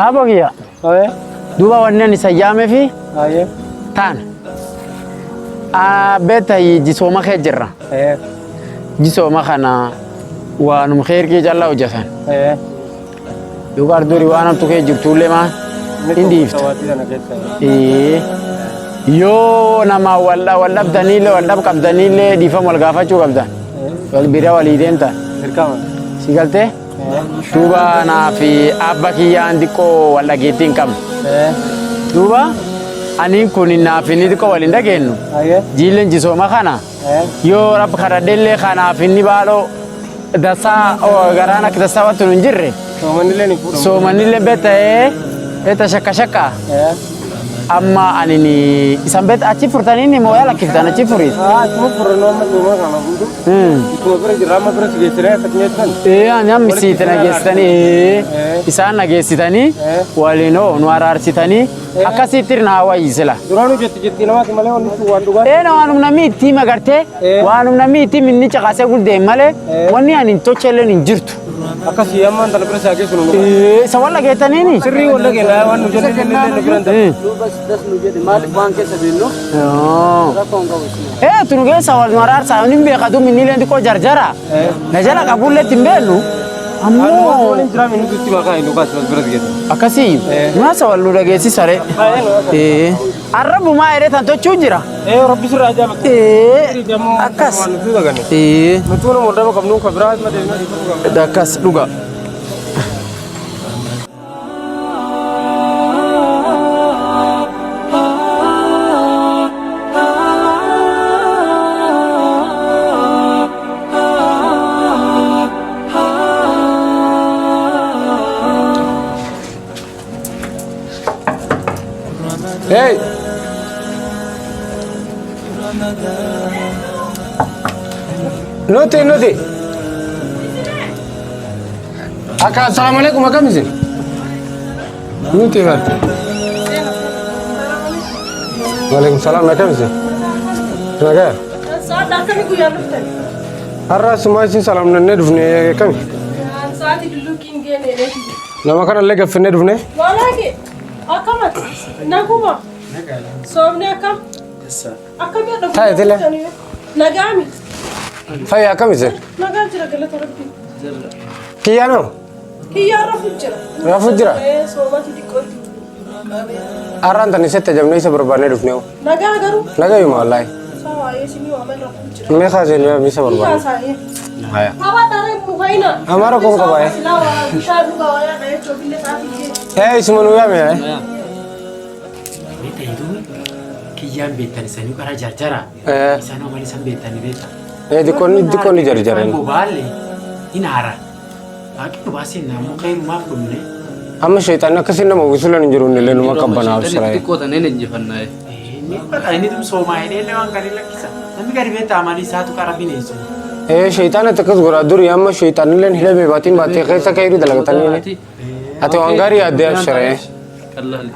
Aboo kiyya. Duuba wanni ani sayyaamefi taana. Beekta jisooma kee jirra. Jisooma kana waanum kheerkii callaa hojjetan. Yookaan duri waan hamtu kee jirtullee maa hin dhiiftu. Yoo nama wal wal dhabdaniillee wal dhab qabdaniillee dhiifama wal gaafachuu qabdan. Wal bira walii deemtan. Si galtee? Duuba naa fi abba kiyyaan xiqqoo wal dhageettii hin qabnu. Duuba aniin kun naaf inni xiqqoo wal hin dhageenyu. Jiilleen jisooma kana yoo rabbi kadhadhellee kanaaf inni baaloo dasaa garaan akka dasaa wattu hin jirre. Soomanillee ni fuudhamu. Soomanillee beekta'ee beekta shakka shakka. Amma ani ni isan beekta achi furtanii ni mooyaa lakkiftan achi furiis. Achuma furannoo amma sooma kana hundu. Ittuma bira jirra amma bira si geessinee akka nyaatan. Ee ani amma siiti nageessitanii isaan nageessitanii waliin hoo nu araarsitanii akkasitti naa wayyi sila. Duraanuu jetti jetti namaati malee wanni sun waan dhugaa. Ee waanum namni itti magartee waanum namni itti minni caqasee guldeen malee wanni ani hin tolchelleen hin jirtu. Akkasii amma intala bira isaa geessu nu. Ee isa wal dhageettaniini. Sirrii wal dhageenya waan nu jenne jenne nu biran ta'e. Ee tunu keessa wal nu araarsaa inni hin beekatu minni illee xiqqoo jarjara. Na jala qabullee itti hin beellu. Ammoo Waliin jiraa minuutu itti makaa hin dhugaas bira geessu. akkasii nyaasa wal nu dhageessisa re. Ee arrabumaa eree tan tochuu jira. Ee rabbi sirraa jaalatu. Ee akkas. Waan nuti dhagane. Ee Nuti nama wal qabnu ka biraa ma deemnee dhiifama qabna. akkas dhuga. Hey! Nuti nuti. Akka assalamu alaikum akkam isin? Nuti bar. Waalaikum salam akkam isin? Nagaa. Sa'aadha akkamii guyyaan dhuftan? Har'a asumaa isin salaamnannee dhufne akkami? Sa'aatii dulluuqiin geenne reeti. Nama kanallee gaffinnee dhufne. Walaake akkamati? Naguma. Soomni akkam? Akkamii adda Taa'e tile. Nagaami. Fayyaa akkam isin? Nagaa jira galata rabbii. Kiyyaanoo? Kiyyaan rafu jira. Rafu jira? Ee soomatu xiqqootti. Har'aan tan isatti ajabnee isa barbaannee dhufne hoo. Nagaa garuu. Nagayuma wallaahi. Sawaayee isinii waaman rafu jira. Mee kaasee isa Kiyyaa barbaanne. saayee. Haya. Tapha taree mukayina. Amaara kun qaba, eh. Silaa waa bishaan dhugaa wayaa dhahee billee sa'aatii kee. Ee isuma nu yaame. Beekta jedhuun kiyyaan beektan isanii karaa jarjara. Isaan malee isaan beektanii beekta. Ee xiqqoonni xiqqoonni jarjaran. Bobaalle hin haara. Waaqni nu baasee naammoo khayrumaaf dhumne. Amma sheexanni akkasiin nama uwwisulan hin jiru illee numa qabbanaaf siree. Xiqqoo taneen injifannaa. Inni bakka inni tum soomaa hidhee illee waan gadi lakkisa. Namni gadi beektaa amalii isaatu qara bineensu. Ee sheexanatti akkas godhaa duri amma sheexanillee hidhamee baatiin baattee keessa ka'ee dalagatanii. Ati waan gaarii yaaddee abshiree.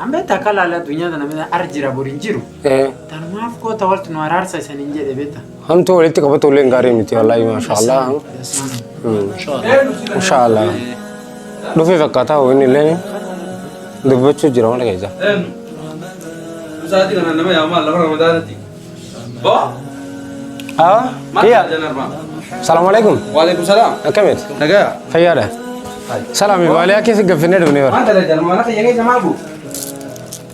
An beektaa akka laala addunyaa tana mina ar jira bor hin jiru. Ee Tanumaaf koota waltu nu araarsa isaniin jedhe beektaa. hamtuu walitti qabatu illee gaarii miti wallaahi maashaallah. Inshaallah. Dhufee fakkaataa hoo inni illee dubbachuu jira mana keessa. Sa'aatii kana nama yaamaa lafa ramadaanatti. Boo! Haa? Kiyya. Salaamu alaikum. Waalaikum salaam. Akkamitti? Nagaa. Fayyaadha. Salaami baaliyaa keessa gaffinnee dhufnee bara. Maal dalagaa mana kiyya keessa maal guur?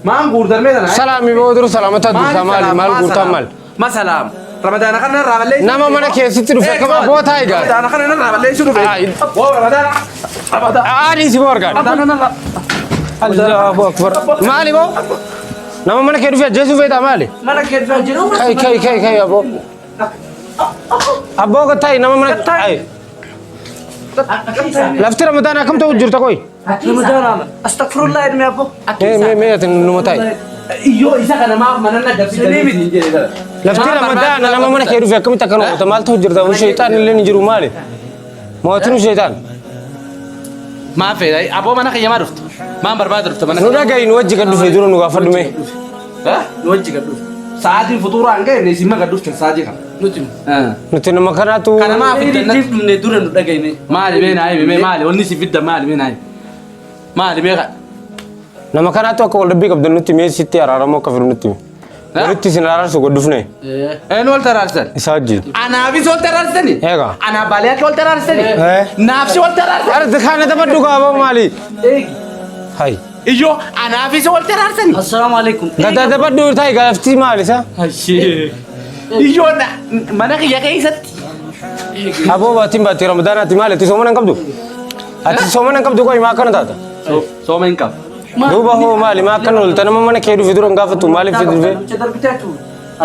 Maal guurtan mee tana? Salaami boo duru salaamata dursaa maali maal guurtaa maal? Ma salaam. Ramadaana kana narraa balleessu. Nama mana keessatti dhufe akkam abboo taa'i gaara. Ramadaana kana narraa balleessu dhufe. Boo ramadaana. Ramadaana. Aadii si boo argaa. Ramadaana narraa. Allahu akbar. Maali boo? Nama mana kee dhufe ajjeesuu feetaa maali? Mana keessa jiru. Kai kai kai kai abboo. Abboo taa'i nama mana taa'i. Lafti ramadaana akkam ta'u jirta koyi? Ramadaana. Astagfirullah ilmi abboo. Mee mee mee ati numa taa'i. Iyyoo isa kana maaf mana na gabbisanii miti hin jedhe. Lafti ramadaana nama mana kee dhufe akkamitti akkana oolta maal ta'u jirta? Sheexaan illee ni jiru maali? Mootiin sheexaan. Maa fedha aboo mana kiyya maa dhufte? Maan barbaada dhufte mana Nu dhaga'i nu wajji gad dhufe dura nu gaafadhu mee. Nu wajji gad dhufte. Sa'aatiin futuuraa hin geenye isin ma gad dhufte sa'aatii kana. Nuti. Nuti nama kanaatu. Kana maa fiddan natti dhufne dura nu dhaga'ine. Maali mee naa himi mee maali wanni si fidda maali mee naa himi. Maali mee kana. Nama kanaatu akka waldhabbii qabdan nutti himee sitti araaramuu akka fedhu nutti hime. Walitti isin araarsu gad dhufne. Eenyu wal taraarsan? Isaa wajjin. Anaafis wal taraarsani? Eegaa. Anaa baalee akka wal taraarsani? Eh. Naafsi wal taraarsan? Ardi kana taphadhu gaaboo maali? Eegi. Hay. Iyyoo anaafis wal taraarsani? Assalaamu alaikum. Gada taphadhu ta'i gaaftii maali isa? Iyyoo mana kiyya keessatti. Aboo baatiin baatii ramadaanaati maali? Ati soomana hin qabdu? Ati soomana hin qabdu qoy maa akkana taata? Sooma hin qabu. Duuba hoo maali maa akkana lolta nama mana kee dhufe dura hin gaafattu maaliif si dhufe? Namicha darbitee atu.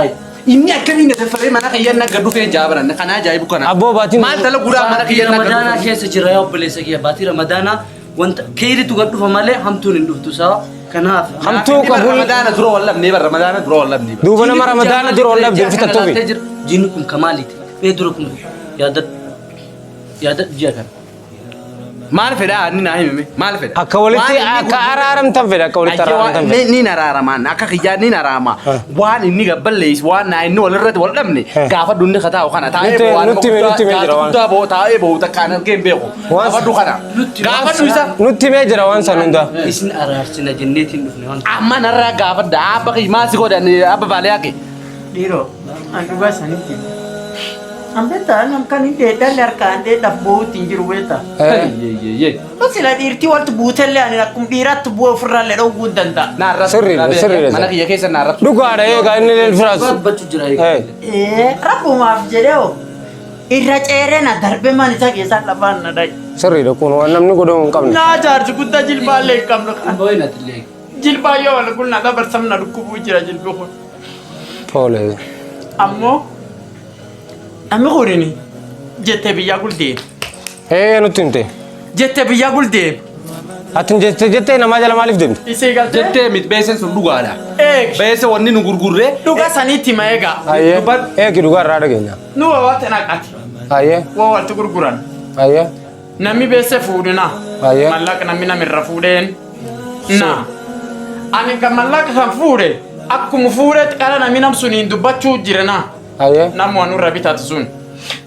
Ay. Inni akkamiin na dafaree mana kiyya nagga dhufee jaabaran kana ajaa'ibu kana. Aboo baatiin Maal tala gudaa mana Baatii kiyya nagga Ramadaanaa dhufe. keessa jira yaa obboleessa kiyya. Baatii Ramadaanaa wanta keeritu gad dhufa malee hamtuun hin dhuftu saa. Kanaaf. Hamtuu qabuun Ramadaana dura wal dhabnee bara Ramadaana dura wal dhabnee. duuba nama ramadaana dura ol dhabde hin fixattuufi. Jinni kun kamaaliiti. Mee dura kun yaadadhu. Yaadadhu ji'a kana. Maal fedhaa inni naa himime maal fedha? Akka walitti akka araaramtan fedha akka walitti araaramtan fedha. Ni araaramaan akka kiyyaa ni araarama. Waan inni gabballeessu waan naa inni walirratti wal dhabne gaafa dunni kataa'u kana taa'ee Nutti- nutti hime- nutti hime jira waan. guddaa boo taa'ee boo takkaan argee hin beeku. Waan- Gaafadhu kana. Gaafadhu isa. Nutti himee jira waan san hundaa. Isin araarsina jenneetiin dhufne waan. Amma narraa gaafadha abba kiyya maal si godhan abba baalee haqe. Dhiiroo, an dhugaa isanitti hima. An beektaa nam kan hin dheedhalle harkaan dheedhaaf boo'utti hin jiru beektaa. Sila dhiirtii waltu buutellee ani akkuma dhiiraatti bu'ee ofirraallee dhowwuu hin danda'a. Naarra Sirriidha, sirriidha. Mana kiyya keessa naarra. Dhugaadha eegaa inni illee firaas. Dubbachuu jira eegi. Ee, rabbumaaf jedhee hoo irra ceeree na darbe man isa keessaa lafaan na dhaye. Sirriidha kun waan namni godhamu hin qabne. Naa jaarsi guddaa jilbaallee hin qabnu kan. Boo'in ati illee. Jilbaa yoo wal kun na dabarsam na dhukkubuu jira jilbi kun. Tole. Ammoo namni kunini jettee biyyaa guldeem. Ee nutti himte. Jettee biyyaa guldeem. Ati jettee jettee namaa jala maaliif deemte? Isii galtee. Jettee miti beesen sun dhugaadha. Eegi. Beese wanni nu gurgurree. Dhuga saniitti hima eegaa. Ayyee. Eegi dhugaa irraa dhageenya. Nu wawaatti naqati. Ayyee. Waa walti gurguran. Ayyee. Namni beesse fuudhina. Ayyee. Mallaqa namni namirra fuudheen. Na. Ani kan mallaqa kan fuudhe akkuma fuudhetti qara namni nam suniin dubbachuu jirana. Ayyee. Namni waan nurra bitatu sun.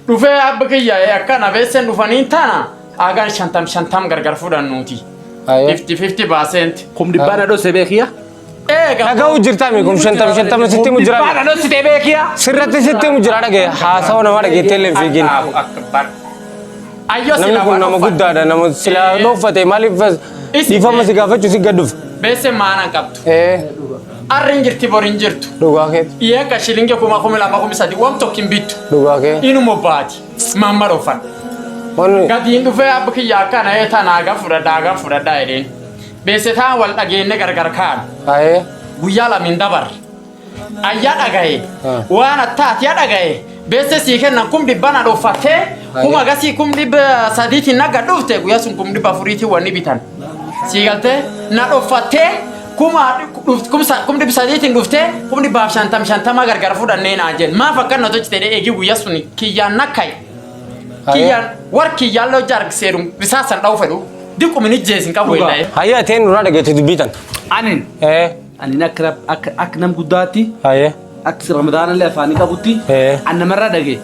Dhufee abba kiyya akkana beesseen dhufanii tana hagaan shantam shantam gargar fudhannuuti. Ayyee. 50-50 percent. Kum dhibbaana dhosse beekiya. Eega. Dhaga'uu jirtaa mi kum shantam shantam sitti mu jira. Dhibbaana dhossite beekiya. Sirratti sitti mu jira dhagee haasawa namaa dhageettee illee hin fiigin. Allahu akbar. Ayyoo Namni sila kun waan nama uffatu. guddaadha nama sila dhoofate maaliif Isi- dhiifama si gaafachuu si gad dhufe. Beesse maanaan qabdu. Ee Arri hin jirti bor hin jirtu. dhugaa kee Dhiyeeka shilingi 2000 3000 waan tokko hin bittu. dhugaa kee. Inuma baati. Mamma dhoofan. Wanni Gatiin dhufee abba kiyya akkana ee tana haga fudhadhaa haga fudhadhaa jedheen. Beesse taan wal dhageenne gargar kaan. ayee Guyyaa lama hin dabarre. Ayyaa dhagaye. Ah. Waan attaati yaa dhagaye. Beesse sii kennan 100,000 na dhoofattee kuma gasii 300,000 naga dhufte guyyaa sun 400,000 wanni bitan. Sii galtee na dhoofattee 300,000 dhuftee 150,000 gargar fudhannee naa jeen. Maaf akkan na tolchite jedhee eegi guyyaa sun kiyyaan nakkaye. Kiyyaan war kiyyaan loo jaargiseeru risaasan dha'u fedhu. Diqumi ni jeesin qabu illee. Hayyee ateen nurraa dhageette dubbii tan. Anin Ee anin akka rab- akka akka nam guddaatti hayyee akka ramadaanallee afaanii qabutti Eh. an namarraa dhage.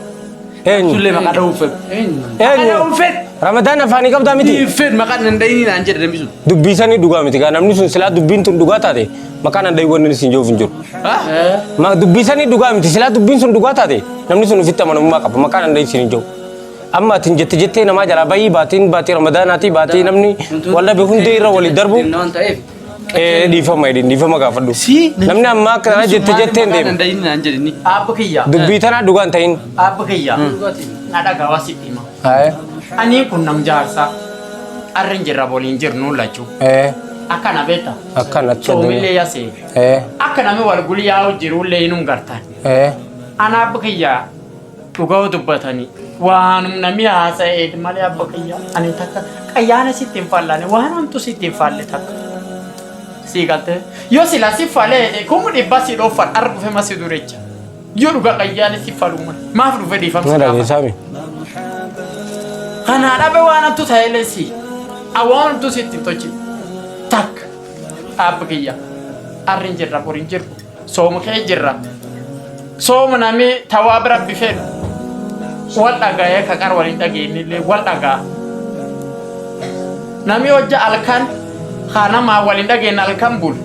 eenyu Sullee maqaa dha'uun fedhu. Maqaa eenyu dha'uun fedhu. ramadaan afaanii qabdaa miti. Hin fedhu maqaan nan dha'inii naan jedhe namni sun. Dubbii sanii dhugaa miti gaa namni sun silaa dubbiin tun dhugaa taate maqaan an dha'iiwwan inni siin jiruuf hin jiru. Ma dubbii sanii dhugaa miti silaa dubbiin sun dhugaa taate namni sun ofitti amanamummaa qaba maqaan an dha'ii siin hin jiru. Amma atin jette jettee namaa jalaa bayii baatiin baatii ramadaanaatii baatii namni wal dhabe hundee irra walii darbu Waan ta'eef. ee dhiifama jedhin dhiifama gaafadhu. Si Namni amma akka kana jette jettee hin Maqaan deemu. nan dha'inii naan jedhe inni. Abba kiyya. Dubbii tanaa dhugaa hin ta'in. Abba kiyya. Na dhagawa sitti hima. Haye. Ani kun nam jaarsa. Arri hin jirra boliin jirnu lachuu. Ee Akkana beekta. akkanatti Soomillee yasee. Ee Akka namni wal gulyaa'u jirullee inum gartan. ee Ana abba kiyya dhugaa dubbatanii waanum namni haasa'ee malee abba kiyya ani takka qayyaana sitti hin fallanne waan hamtu sitti hin falle takka. Sii galtee yoo sila si falee 100,000 si dhoofan arra dhufe ma si durecha. Yoo dhugaa qayyaana si falu maaf dhufe dhiifamsi na gaafa. dhageessaami. Kanaa dhabe waan hamtu ta'ellee si. Awwaan hamtu sitti hin tolchine. Takka abba kiyya arri hin jirra bor hin jirru sooma kee jirra. Sooma namni tawaab rabbi fedhu wal dhaga'ee ka qar wal hin dhageenyillee wal dhagaa. Namni hojja halkan Kaanamaa waliin dhageenye halkan bulu.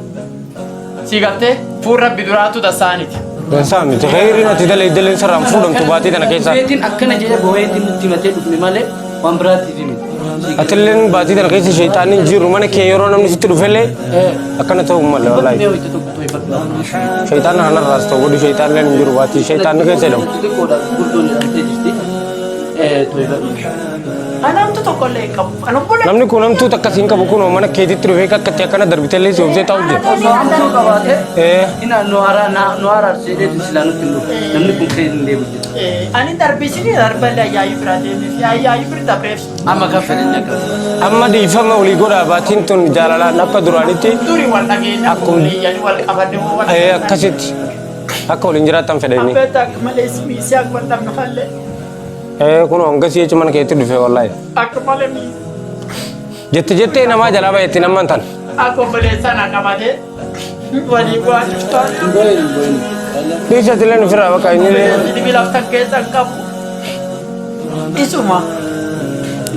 Si galtee fuul rabbi duraatu tasaaniti. Dansaa miti. Kheyriin ati dalee sirraan fuudhamtu baatii tana keessa. Dhufeetiin akkana jedhee boo'eetiin nutti himatee dhufne malee waan biraatiif miti. Atilleen baatii tana keessa shayxaanni hin jiru mana kee yeroo namni sitti dhufellee akkana ta'uu hin malle wallaahi. Mee wayita tokko to'ifadhu. Shayxaanni kanarraas ta'u godhu shayxaanni hin jiru baatii shayxaanni keessa jedhamu. Xixiqqoodha gurguddoon jedhamtee jirti. To'ifadhu. Anamtu tokkollee hin qabu. Anu bula. Namni kun namtuu takka siin qabu kun mana keetitti dhufee akka itti akkana darbitellee si obsee taa'u jira. Osoo hamtuu qabaate Eh. ina nu hara nu haraarsee dheetu silaa nutti hin dhufu. Namni kun keessa hin deemu jira. Ani darbisini darballee ayyaayyu bira deemee ayyaayyu bira dabreef. Amma kan fedhan akka. Amma dhiifama olii godhaa baatiin tun jaalalaan akka duraanitti Duri wal dhageenya Akkuma- wal qabanne wal akkasitti akka waliin jiraatan fedhanii. Abbeeta akka malee miisii akka wal dhabnu fallee Kun hangasii jechuun mana keetti dhufe wallaahi. akka malee miisii Jette jettee namaa jalaa bayetti namman tan. akka obboleessaa na qabatee waliin waan cuftaan. Dhiisa atileen ofirraa bakka inni Dhibi laftan keessa hin qabu. Isuma.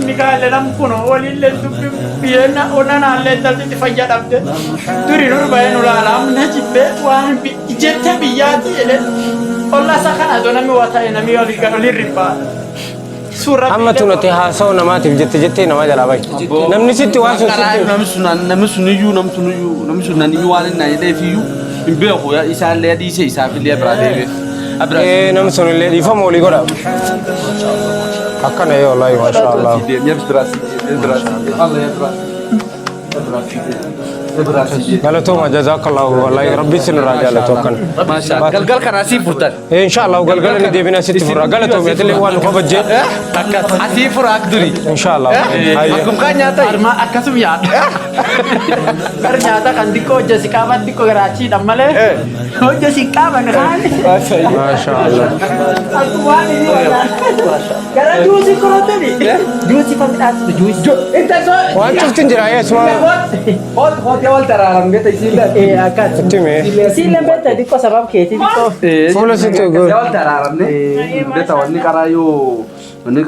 Inni kaalle nam kun waliillee dubbi biyyeena onanaallee intaltitti fayya dhabde. Duri nur bahee nu laala amna jibbee waan jettee biyyaati jedhe. Olla isa kana osoo namni waa ta'e namni olii gad olii ribbaa. Suuraa amma tun ati haasa'u namaatiif jette jettee namaa jalaa bayi. Namni sitti waan sun sitti. Namni sun namni sun iyyuu namni sun iyyuu namni sun nan iyyuu waan inni jedheef iyyuu hin beeku isaallee dhiisee isaafillee biraa deebi'e. Namni sun illee dhiifama olii godha. Akkana yoo wallaahi maashaa Allah. Galatooma jazaakallahu wallaahi rabbi isin irraa jaalatu akkana. Galgal kana asii furtan. Insha Allah galgala ni deebina sitti furra galatoome atillee waan nu kabajjee. Asii fura akka durii. Insha Allah. Akkuma kaan nyaata. Arma akkasum yaada. Gar nyaata kan xiqqoo hojja si qaban xiqqoo garaachiidha malee hojja si qaban kaan. Maasha Allah. Akkuma waan inni wallaa. Gara juusii korotani. Juusii fa midhaasitu juusii. Waan cuftin jira eesuma. Hoot hootee wal taraaram beekta isiin Akkas. Itti mee. Isiin beekta xiqqoo sabab keetii xiqqoo. Fuula sitti goor. Wal taraaramne beekta wanni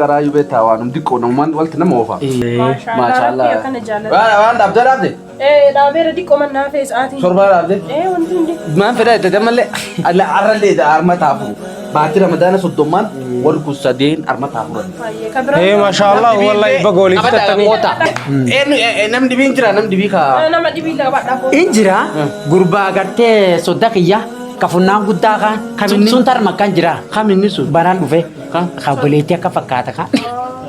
qaraayyuu beekta waan xiqqoo namumaan walti nama oofa. Maashaallah. Rabbi akkana jaalladha. Waan dhaabdee dhaabde Dhaabeera diqqoo mannaa fe'e sa'aatiin. Sorbaa dhaabde. Wanti hundi. Maan fedha itti malee arrallee arma taafu. Baatii ramadaana soddommaan wal kun sadeen arma taafuran. Baay'ee kan biraa. Maasha Allah wallahi baga waliif tattanii. Nam dhibiin jira nam dhibii ka. Nama dhibii qabadhaa. Injira gurbaa gartee sodda kiyya kafunnaan guddaa kan sun tarma kan jira. Kam inni sun? Baraan dhufe kan obboleettii akka fakkaata kan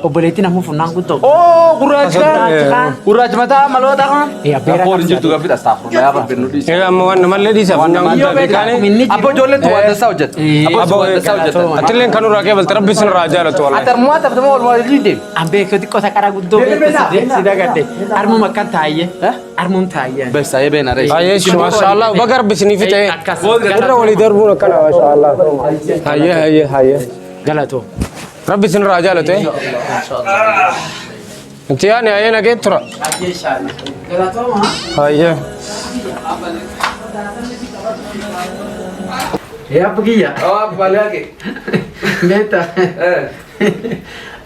obboleettiin ammoo funnaan guddoo. Oo gurraacha Gurraacha. Gurraacha mataa maloota kan. Abbeera Rakkoon hin jirtu gaaffii astaafurraa yaa rabbi dhiisi. Amma waan namallee dhiisa funyaan guddaa beekaane. Abbo ijoolleen tu waan dansaa hojjette. Abbo waan dansaa hojjette. Atilleen kan nurraa qeebalte rabbi isin irraa jaalatu wallahi. Ati armumaa taphatama walumaa waliin deemi. An beeku xiqqoo saqara guddoo si dagadde armuma akkan taayye armum taayye. Bessa beena ree. Ayyee maasha Allah baga rabbi isinii fixe. Akkas. Irra walii darbuun akkana maasha Allah. Hayyee hayyee hayyee. Galatoo. Rabbi isin irraa jaalatu. Inti yaani hayyee nagee tura. Galatooma. Hayyee. Abbo kiyya. Oo abbalee Beekta.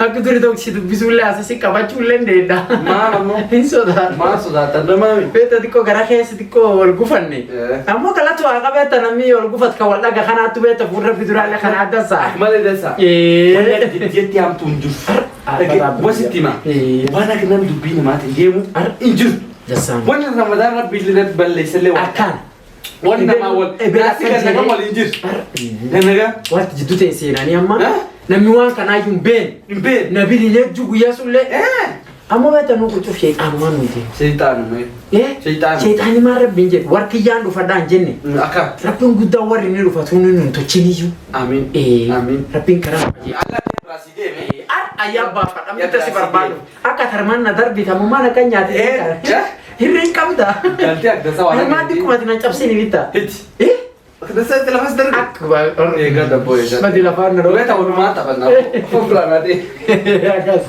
Akka duri tokko si dubbisuullee asasi qabachuullee hin deedda. Maal ammoo? Hin sodaadha. Maal sodaatan namaami? Beekta xiqqoo gara keessa xiqqoo wal gufanne. Ammoo kallattu waa qabeetta namni wal gufat kan wal dhaga kanaattu beekta fuulra biduraalee kana adda saa. Malee dansaa. Jetti hamtuu hin jiru. Wasitti hima. Waan akka namni dubbii namaatiin deemu hin jiru. Wanni ramadaan rabbi illee balleessallee waan. Akkaan. Wanni namaa wal. Naasi gannaga wal hin jiru. Gannaga. Wanti jidduu ta'e seenanii amma namni waan kanaayyuu hin beekne. Hin beekne. Nabiin hin ejju guyyaa sullee. Ammoo beekta nu qucuuf sheexaanumaan nuti. Seexaanuma. Seexaanuma. Seexaani maal rabbiin jedhu warkiyyaan dhufadhaan jenne. Akka. Rabbiin guddaan warri inni dhufatu nu hin tochiniyyuu. Amiin. Amiin. Rabbiin karaa nu qajeelcha. Alla biraasii deeme. Ayyaa baafadha mutta si barbaadu. Akka tarmaan na darbitamu maal akka nyaate. Hirreen qabda. Galtee akka dansaa waan. Harmaan xiqqumati na cabsini bitta. Hiti. Akka dansaa itti lafas darbe. Akka Eegaa dabboo eegaa. Badi lafaan na Beekta walumaa taphannaa. Fuulduraan adee. Akkas.